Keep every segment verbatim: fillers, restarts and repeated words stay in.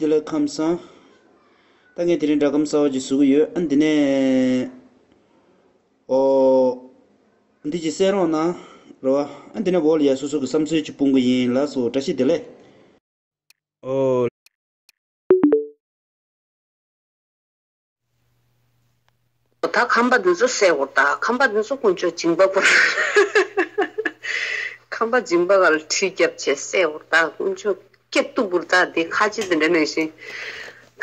དེ་ལ་ཁམས་བཟང་། ད་ངས་དེ་རིང་སྒྲ་སྒམ་གསར་པ་ཅིག་བཟོ་གི་ཡོད། ཨ་འདི་ནས། ཨོ། འདི་ཅིག་གསན་རོགས་གནང་། རེད་བ། ཨ་འདི་ནས་འོག་ལ་ཡ་སོ་སོ་གི་བསམ་ཚུལ་ཅིག་སྤུངས་གི་ཡིན། ལགས་སོ། བཀྲ་ཤིས་བདེ་ལེགས། ཨོ། ད་ཁམས་པ་འདི་ཚོ་བསད་དགོས། ད་ཁམས་པ་འདི་ཚོ་དཀོན་མཆོག་སྦྱིན་པ་དགོས། ཁམས་པ་སྦྱིན་པ་ག་ལ་གྲི་རྒྱབ་བྱས་བསད་དགོས། ད་དཀོན་མཆོག་སྐྱབས་ཐུབ་དགོས། ད་འདི་ཁ་ཆེ་འདི་འདྲ་ནང་བཞིན་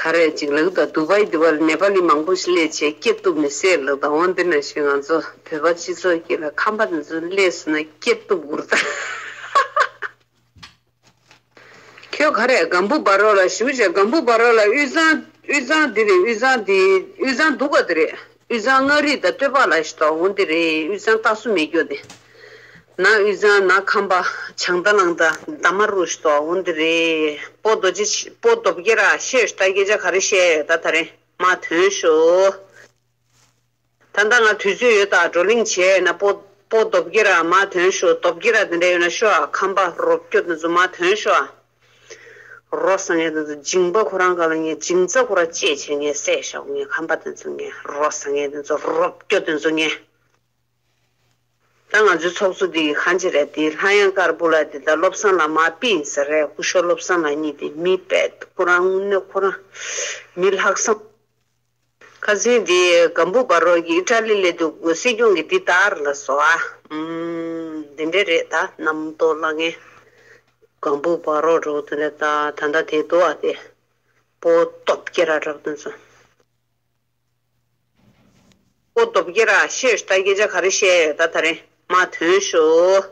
ག་རེ་ཅིག་ལབ་ད། དུ་བའི་དུ་བ་ལ་ནེ་པ་ལི་མང་པོ་ཞིག་སླེབས་བྱས་སྐྱབས་ཐུབ་ནས་བསད་ལབ་ད། འོ་འདི་ནང་བཞིན་ང་ཚོ་བོད་པ་སྤྱི་ཚོགས་ཀྱི་ལ་ཁམས་པ་འདི་ཚོ་སླེབས་སོང་ན་སྐྱབས་ཐུབ་དགོས་ད། ཁྱོད་ག་རེ་སྒམ་པོ་བ་རོ་ལ་ཞུ་བྱས། སྒམ་པོ་བ་རོ་ལ་དབུས་གཙང་། དབུས་གཙང་འདི་རེད། དབུས་གཙང་འདི་དབུས་གཙང་སྡུག་ག་འདི་རེད། དབུས་གཙང་མངའ་རིས་དང་སྟོད་པ་ལ་ཞིག་ཏོ་འོ་འདི་རེད། དབུས་གཙང་ལྟ་སུ་མེད་རྒྱུ་དེ། ན་དབུས་གཙང་ན་ཁམས་པ་བྱང་ད་ལང་ད་ད་མ་རུ་ཞིག་ཏོ་འོ་འདི་རེད། སྤོ་རྡོ་རྗེ། སྤོ་རྡོ་བརྒྱ་ར་ཤེས་ད་སྐད་ཆ་ག་རེ་བཤད་ཡོད་ད། ད་རེད་མ་ཐོན་ཤོག་ད་ལྟ་ང་དུས་ཚོད་ཡོད་ད། བགྲོ་གླེང་བྱས་ན་སྤོ་སྤོ་རྡོ་བརྒྱ་ར་མ་ཐོན་ཤོག་རྡོ་བརྒྱ་ར་དེ་འདྲ་ཡོད་ན་ཤོག་ཨ། ཁམས་པ་རོ་སྐྱོ་དེ་ཚོ་མ་ཐོན་ཤོག་ཨ། རོ་ཟ་མཁན་དེ་ཚོ་སྦྱིན་པ་ཁོ་རང་ག་ལ་ངས་སྦྱིན་རྩ་ཁོ་རང་བཅད་བྱས་ངས་བསད་བཞག་ངས་ཁམས་པ་དེ་ཚོ་ངས་རོ་ཟ་མཁན་དེ་ཚོ་རོ་སྐྱོ་དེ་ཚོ་ངས། ད་ང་ཚོའི་ཚོགས་གཙོ་དེ་གང་ཅི་རེད། དེ་ལྷ་དབྱངས་དཀར་པོ་ལ་དེ་ད་བློ་བཟང་ལགས་མ་པི་ཡིན་ས་རེད། སྐུ་ཞབས་བློ་བཟང་ལགས་གཉིས་དེ་མི་དཔེ་ཁོ་རང་དངོས་གནས་ཁོ་རང་མི་ལྷག་བསམ། ཁ་སང་དེ་སྒམ་པོ་བ་རོ་གི་ཨི་ཊ་ལི་ལས་དུ་སྲིད་སྐྱོང་གི་འདི་ལྟར་ལ་སོ་ཨ། ཨུམ། འདི་འདྲ་རེད། ད་རྣམ་རྟོག་ལ་ངས་སྒམ་པོ་བ་རོ་འགྲོ་དུ་ནས་ད་ད་ལྟ་དེ་དོ་ཨ་དེ་པོ་སྟོབས་སྐྱེ་ར་འགྲོ་དུ་ཚོ། པོ་སྟོབས་སྐྱེ་ར་ཤེས་ད་སྐད་ཆ་ག་རེ་བཤད་ཡོད་ད། ད་རེད་མ་ཐོན་ཤོག་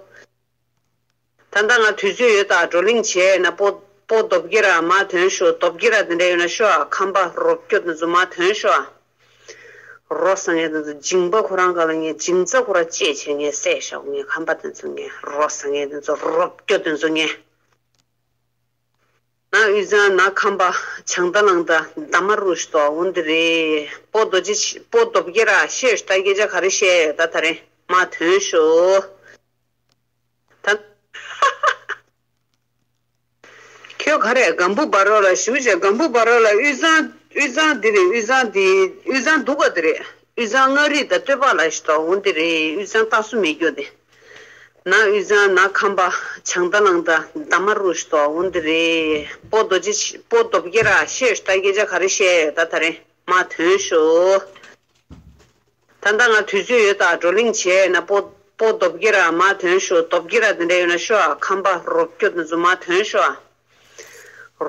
ད་ལྟ་ང་དུས་ཚོད་ཡོད་ད། བགྲོ་གླེང་བྱས་ན་པོ་པོ་རྡོ་བརྒྱ་ར་མ་ཐོན་ཤོག་རྡོ་བརྒྱ་ར་དེ་འདྲ་ཡོད་ན་ཤོག་ཨ། ཁམས་པ་རོ་སྐྱོ་དེ་ཚོ་མ་ཐོན་ཤོག་ཨ། རོ་ཟ་མཁན་དེ་ཚོ་སྦྱིན་པ་ཁོ་རང་ག་ལ་ངས་སྦྱིན་རྩ་ཁོ་རང་བཅད་བྱས་ངས་བསད་བཞག་ངས་ཁམས་པ་དེ་ཚོ་ངས་རོ་ཟ་མཁན་དེ་ཚོ་རོ་སྐྱོ་དེ་ཚོ་ངས། ན་དབུས་གཙང་ན་ཁམས་པ་བྱང་ད་ལང་ད་ད་མ་རུ་ཞིག་ཏོ་འོ་འདི་རེད། པོ་རྡོ་རྗེ་པོ་རྡོ་བརྒྱ་ར་ཤེས་ད་སྐད་ཆ་ག་རེ་བཤད་ཡོད་ད། ད་རེད་མ་ཐོན་ཤོག་ད། ཁྱོད་ག་རེ་སྒམ་པོ་བ་རོ་ལ་ཞུ་བྱས། སྒམ་པོ་བ་རོ་ལ་དབུས་གཙང་དབུས་གཙང་འདི་རེད། དབུས་གཙང་འདི་དབུས་གཙང་སྡུག་ག་འདི་རེད། དབུས་གཙང་མངའ་རིས་དང་སྟོད་པ་ལ་ཞིག་ཏོ་འོ་འདི་རེད། དབུས་གཙང་ལྟ་སུ་མེད་རྒྱུ་དེ། ན་དབུས་གཙང་ན་ཁམས་པ་བྱང་ད་ལང་ད་ད་མ་རུ་ཞིག་ཏོ་འོ་འདི་རེད། པོ་རྡོ་རྗེ་པོ་རྡོ་བརྒྱ་ར་ཤེས་ད་སྐད་ཆ་ག་རེ་བཤད་ད། ད་རེད་མ་ཐོན་ཤོག་ད་ལྟ་ང་དུས་ཚོད་ཡོད་ད། བགྲོ་གླེང་བྱས་ན་པོ་པོ་རྡོ་བརྒྱ་ར་མ་ཐོན་ཤོག་རྡོ་བརྒྱ་ར་དེ་འདྲ་ཡོད་ན་ཤོག་ཨ། ཁམས་པ་རོ་སྐྱོ་དེ་ཚོ་མ་ཐོན་ཤོག་ཨ།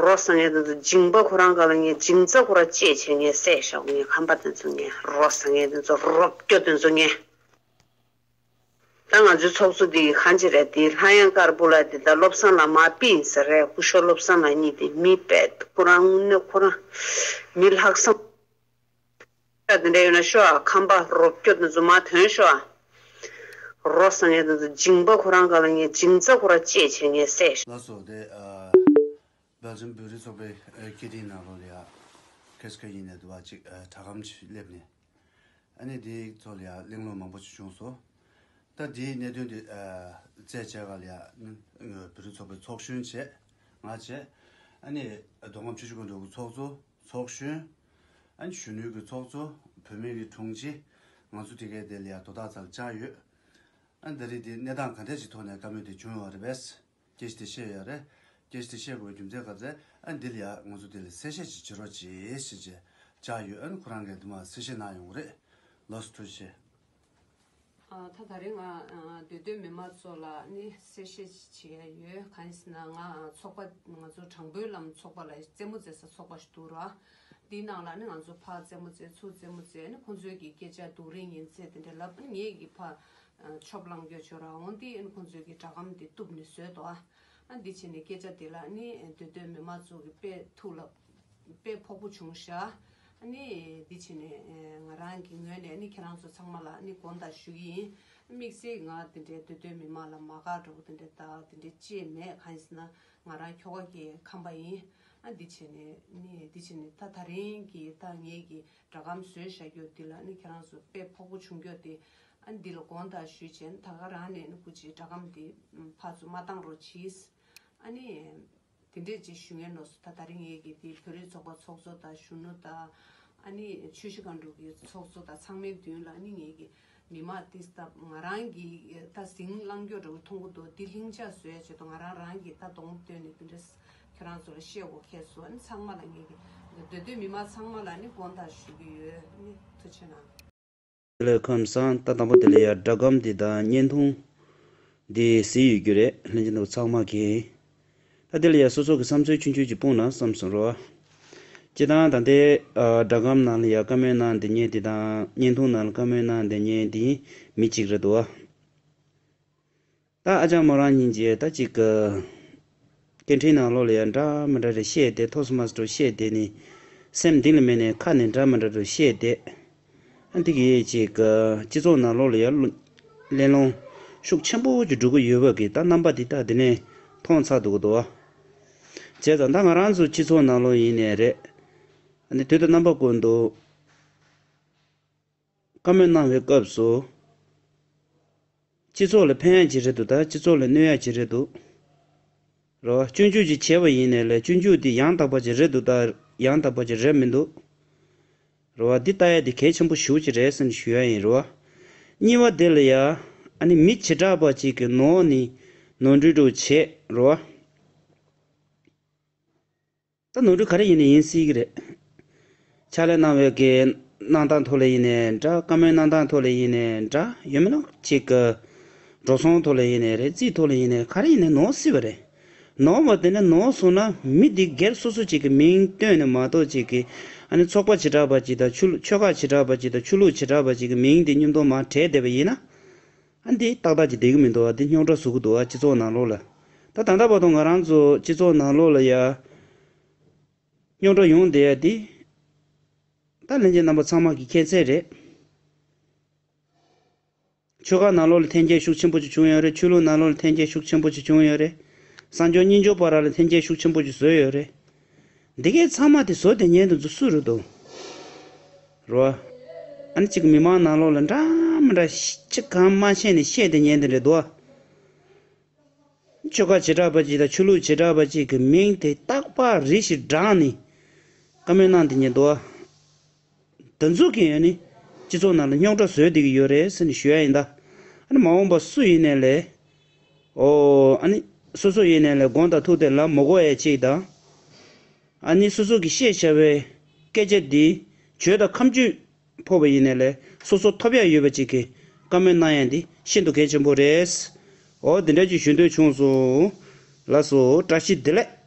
རོ་ཟ་མཁན་དེ་ཚོ་སྦྱིན་པ་ཁོ་རང་ག་ལ་ངས་སྦྱིན་རྩ་ཁོ་རང་བཅད་བྱས་ངས་བསད་བཞག་ངས་ཁམས་པ་དེ་ཚོ་ངས་རོ་ཟ་མཁན་དེ་ཚོ་རོ་སྐྱོ་དེ་ཚོ་ངས། ད་ང་ཚོའི་ཚོགས་གཙོ་དེ་གང་ཅི་རེད། དེ་ལྷ་དབྱངས་དཀར་པོ་ལ་དེ་ད་བློ་བཟང་ལགས་མ་པི་ཡིན་ས་རེད། སྐུ་ཞབས་བློ་བཟང་ལགས་གཉིས་དེ་མི་དཔེ་ཁོ་རང་དངོས་གནས་ཁོ་རང་མི་ལྷག་བསམ། དེ་འདྲ་ཡོད་ན་ཤོག་ཨ། ཁམས་པ་རོ་སྐྱོ་དེ་ཚོ་མ་ཐོན་ཤོག་ཨ། རོ་ཟ་མཁན་དེ་ཚོ་སྦྱིན་པ་ཁོ་རང་ག་ལ་ངས་སྦྱིན་རྩ་ཁོ་རང་བཅད་བྱས་ངས་བསད་ཤོག་ལགས་སོ། དེ་ཨ། སྦེལ་ཇམ་བོད་རིགས་ཚོགས་པའི་ཨ་སྐད་འཕྲིན་ནང་ལོགས་ལ་ཡ་ཁེ་སི་ཁེ་ཡིན་ནས་འདུག་བ་ཅིག་ཨ་དྲ་སྒམ་ཅིག་སླེབས་ནས། ཨ་ནི་དེའི་ཐོག་ལ་ཡ་གླེང་སློང་མང་པོ་ཅིག་བྱུང་སོང་། ད་དེའི་གནད་དོན་དེ་ཨ་རྩད་བཅད་ག་ལ་ཡ་ཨ་བོད་རིགས་ཚོགས་པའི་ཚོགས་གཞོན་བྱས། ང་བྱས། ཨ་ནི་མདོ་ཁམས་ཆུ་བཞི་སྒང་དྲུག་གི་ཚོགས་གཙོ་ཚོགས་གཞོན། ཨ་ནི་གཞོན་ནུའི་གི་ཚོགས་གཙོ། བུད་མེད་ཀྱི་དྲུང་ཆེ། ང་ཚོ་དེ་གའི་དེ་ལ་ཡ་དོ་བདག་ཚར་བཅར་ཡོད། ཨ་འདི་རིགས་དེ་གནས་སྟངས་ག་འདྲ་ཅིག་ཐོག་ནས་བཀའ་མོལ་དེ་བྱུང་ཡོད་རེད་པས། སྐད་ཆ་དེ་བཤད་ཡོད་རེད། སྐད་ཆ་དེ་བཤད་དགོས་རྒྱུ་མཚན་ག་ཚད་ཨ་འདི་ལ་ཡ་ང་ཚོ་དེ་ལ་གསལ་བཤད་ཅིག་བྱེད་རོགས་གྱིས་ཞེས་བྱས་བཅར་ཡོད། ཨ་ནི་ཁོ་རང་གིས་འདི་མ་གསལ་བཤད་གནང་ཡོང་གི་རེད། ལགས་སོ་ཐུགས་རྗེ་ཆེ། ཨ་ད་ད་རེས་ང་ཨ་སྡོད་སྡོད་མི་མང་ཚོ་ལ་ནི་གསལ་བཤད་ཅིག་བྱེད་ཡ་ཡོད། གང་ཡིན་ཟེར་ན་ང་ཚོགས་པ་ང་ཚོ་དྲང་པོའི་ལམ་ཚོགས་པ་ལ་རྩེད་མོ་རྩེ་ས་ཚོགས་པ་ཞིག་འདུག་ར། འདིའི་ནང་ལ་ནི་ང་ཚོ་ཕར་རྩེད་མོ་རྩེ་ཚུར་རྩེད་མོ་རྩེ་ནི་ཁོང་ཚོའི་གི་སྐད་ཆ་སྡུག་རིང་ཡིན་ཚེ་དེ་འདྲ་ལབ་ནི་ངེད་ཀྱི་ཕར་ཨ་ཆོབ་ལངས་སྐྱོ་ཆོ་ར་འོང་དེ་ཨ་ནི་ཁོང་ཚོས་ཀྱི་སྒྲ་སྒམ་དེ་གཏུབ་ནས་བཟོས་འདུག་ཨ་འདི་བྱས་ནས་སྐད་ཆ་དེ་ལ་ནི་སྡོད་སྡོད་མི་མང་ཚོ་གི་དཔེ་ཐུགས་ལ་དཔེ་ཕོག་པོ་བྱུང་ཤག་ཨ་ནི་འདི་བྱས་ནས་ང་རང་གི་ངོས་ནས་ནི་ཁྱེད་རང་ཚོ་ཚང་མ་ལ་ནི་དགོངས་དག་ཞུ་གི་ཡིན། དམིགས་བསལ་ང་དེ་འདྲའི་སྡོད་སྡོད་མི་མང་ལ་མ་དགའ་འགྲོ་བོ་དེ་འདྲའི་ད་དེ་འདྲའི་ཅེས་མེད། གང་ཡིན་ཟེར་ན་ང་རང་ཁྱོ་ག་གི་ཁམས་པ་ཡིན། ཨ་འདི་བྱས་ནས་ནི་འདི་བྱས་ནས་ད་ད་རིང་གི་ད་ངེད་ཀྱི་སྒྲ་སྒམ་བཟོས་བཞག་རྒྱུ་འདི་ལ་ནི་ཁྱེད་རང་ཚོ་དཔེ་ཕོག་པོ་བྱུང་རྒྱུ་དེ་ཨ་འདི་ལ་དགོངས་དག་ཞུས་བྱས་ད་ག་རང་ནས་ནི་སྐུ་མཁྱེན་སྒྲ་སྒམ་འདི་ཕར་ཚུར་མ་བཏང་རོགས་གྱིས། ཨ་ནི་ དེ་འདྲས་ཅིག་ཞུ་མཁན་འགྲོ་སོང་། ད་ད་རིང་ངེད་ཀྱི་དེ་བོད་རིགས་ཚོགས་པ་ཚོགས་གཙོ་དང་གཞོན་ནུ་དང་། ཨ་ནི་ཆུ་བཞི་སྒང་དྲུག་གི་ཚོགས་གཙོ་དང་ཚང་མའི་མདུན་ལ་ཨ་ནི་ངེད་ཀྱི་མི་མང་དེ་ད་ང་རང་གི་ད་ཟིང་ལངས་རྒྱུ་འདྲ་བོ་མཐོང་གི་འདུག་འདི་ལྷིང་འཇགས་བཟོ་ཡ་ཆེད་དུ་ང་རང་རང་གི་ད་གདོང་སྟོན་ནས་དེ་འདྲས་ཁྱེད་རང་ཚོ་ལ་བཤད་དགོས་ཁེལ་སོང་། ཨ་ནི་ཚང་མ་ལ་ངེད་ཀྱི་སྡོད་སྡོད་མི་མང་ཚང་མ་ལ་ཨ་ནི་དགོངས་དག་ཞུ་གི་ཡོད། ཨ་ནི་ཐུགས་རྗེ་གནང་། དེ་ལས་ཁམས་བཟང་། ད་དང་པོ་དེ་ལ་ཡ་སྒྲ་སྒམ་འདི་དང་བརྙན་ཐུང་འདི་གཟིགས་ཡོད་རྒྱུ་རེད། ལྷན་རྒྱས་རྣམ་པ་ཚང་མ་གིས། ད་དེ་ལ་ཡ་སོ་སོ་གི་བསམ་ཚུལ་ཆུང་ཆུང་ཅིག་སྤུངས་ན་བསམ་སོང་རོ། སྤྱིར་བཏང་ད་ལྟའི་ཨ་སྒྲ་སྒམ་ནང་ལ་ཡ་བཀའ་མོལ་གནང་བསྡད་མཁན་འདི་དང་བརྙན་ཐུང་ནང་ལ་བཀའ་མོལ་གནང་བསྡད་མཁན་འདི་མི་གཅིག་རེད་འདུག་བ། ད་ཨ་ཅག་མོ་རང་གཉིས་ཀྱིས་ད་ཅིག་གི་སྐད་འཕྲིན་ནང་ལོགས་ལ་ཡང་འདྲ་མི་འདྲ་རེ་བཤད་དེ། ཐོག་སོ་མ་སོ་བཤད་དེ་ནི་སེམས་གཏིང་ལ་མེད་ནས་ཁ་ནས་འདྲ་མི་འདྲ་རེ་བཤད་དེ། ཨ་འདི་གིས་ཅིག་གི་སྤྱི་ཚོགས་ནང་ལོགས་ལ་ཡང་གླེང་སློང་ཤུགས་ཆེན་པོ་ཅིག་འགྲོ་གི་ཡོད་པ་གི་ད་རྣམ་པ་འདི་ད་འདི་ནས་མཐོང་ཚར་འདུག་གི་འདུག་བ། བྱས་ཙང་ད་ང་རང་ཚོ་སྤྱི་ཚོགས་ནང་ལོགས་ཡིན་ནའི་རེད། ཨ་ནི་དུས་དང་རྣམ་པ་ཀུན་ཏུ་བཀའ་མོལ་གནང་བའི་སྐབས་སུ། སྤྱི་ཚོགས་ལ་ཕན་ཡག་ཅིག་རེད་འདུག་ད་སྤྱི་ཚོགས་ལ་གནོད་ཡག་ཅིག་རེད་འདུག་རེད་བ། སྐྱོན་བརྗོད་ཅིག་བྱས་པ་ཡིན་ནའི་ལས་སྐྱོན་བརྗོད་དེ་ཡང་དག་པ་ཅིག་རེད་འདུག་ད་ཡང་དག་པ་ཅིག་རེད་མི་འདུག་རེད་བ། འདི་ལྟ་ཡ་དེ་གལ་ཆེན་པོ་ཞེ་པོ་ཅིག་རེད་ཟེར་ནས་ཞུ་ཡ་ཡིན། རེད་བ། གཉིས་པ་དེ་ལ་ཡ་ཨ་ནི་མི་བྱེ་བྲག་པ་ཅིག་གི་ནོར་ནི་ནོར་འཁྲུལ་འགྲོ་བྱེད། རེད་བ། ད་ནོར་འཁྲུལ་ག་རེ་ཡིན་ནའི་ཡིན་སྲིད་ཀྱི་རེད། ཕྱག་ལས་གནང་བའི་གི་གནང་སྟངས་ཐོག་ལ་ཡིན་ནའི་འདྲ། བཀའ་མོལ་གནང་སྟངས་ཐོག་ལ་ཡིན་ནའི་འདྲ། ཡོད་མེད་ལ་ཅིག་གི་འགྲོ་སོང་ཐོག་ལ་ཡིན་ནའི་རེད། རྩིས་ཐོག་ལ་ཡིན་ནའི་ག་རེ་ཡིན་ནའི་ནོར་སྲིད་པ་རེད། ནོར་བ་དེ་ནི་ནོར་སོང་ན་མི་འདི་སྒེར་སོ་སོ་ཅིག་གི་མིང་བཏོན་ནས་མ་གཏོགས་ཅིག་གི་ཨ་ནི་ཚོགས་པ་བྱེ་བྲག་པ་ཅིག་དང་ཆོས་ཆོལ་ཁ་བྱེ་བྲག་པ་ཅིག་དང་ཆོས་ལུགས་བྱེ་བྲག་པ་ཅིག་གི་མིང་དེ་མཉམ་དུ་མར་བྲིས་བསྡད་པ་ཡིན་ན། ཨ་འདི་ཏག་ཏག་ཅིག་བསྡད་ཀྱི་མི་འདུག་ཨ་འདི་རྙོག་དྲ་བཟོ་གི་འདུག་ཨ་སྤྱི་ཚོགས་ནང་ལོགས་ལ། ད་ད་ལྟ་བར་དུ་ང་རང་ཚོ་སྤྱི་ཚོགས་ནང་ལོགས་ལ་ཡ་རྙོག་དྲ་ཡོང་བསྡད་ཡ་འདི། ད་ལྷན་རྒྱས་རྣམ་པ་ཚང་མ་གི་མཁྱེན་གསལ་རེད། ཆོལ་ཁ་ནང་ལོགས་ལ་འཐེན་འཁྱེར་ཤུགས་ཆེན་པོ་ཅིག་བྱུང་ཡོད་རེད། ཆོས་ལུགས་ནང་ལོགས་ལ་འཐེན་འཁྱེར་ཤུགས་ཆེན་པོ་ཅིག་བྱུང་ཡོད་རེད། གསང་སྤྱོད་སྙིང་རྗེ་བར་ལ་འཐེན་འཁྱེར་ཤུགས་ཆེན་པོ་ཅིག་བཟོས་ཡོད་རེད། འདི་གའི་ཚང་མ་དེ་བཟོ་དེ་ཉན་དུ་འཛུལ་སུ་རེད་དོ། རོ། ཨ་ནི་གཅིག་མི་མང་ནང་ལོགས་ལ་འདྲ་མི་འདྲ་ཅི་གང་མ་ཤེས་ནས་བཤད་དེ་ཉན་དེ་རེད་དོ། ཆོལ་ཁ་བྱེ་བྲག་པ་ཅིག་དང་ཆོས་ལུགས་བྱེ་བྲག་པ་ཅིག་གི་མིང་དེ་རྟག་པར་རེ་ཞིག་བགྲངས་ནས་བཀའ་མོལ་གནང་དེ་ཉན་དོ། དེ་ཚོ་གིས་ཡང་ནི་སྤྱི་ཚོགས་ནང་ལ་རྙོག་དྲ་བཟོས་བསྡད་ཀྱི་ཡོད་རེད་ཟེར་ནས་ཞུ་ཡ་ཡིན་ད། ཨ་ནི་མ་འོངས་པ་སུ་ཡིན་ནའི་ལས། ཨོ། ཨ་ནི་སོ་སོ་ཡིན་ནའི་ལས་དགོངས་དག་ཐུགས་དེ་ལ་མ་གོ་ཡ་ཅིག་དང་། ཨ་ནི་སོ་སོ་གིས་བཤད་བྱ་བའི་སྐད་ཆ་འདི་བརྗོད་དང་ཁམས་བརྗོད་ཕོག་པ་ཡིན་ནའི་ལས་སོ་སོ་ཐོབ་ཡ་ཡོད་པ་ཅིག་གི་བཀའ་མོལ་གནང་ཡ་འདི་ཤིན་ཏུ་གལ་ཆེན་པོ་རེད། ཨོ་འདི་འདྲ་ཅིག་ཞུ་འདོད་བྱུང་སོང་། ལགས་སོ། བཀྲ་ཤིས་བདེ་ལེགས།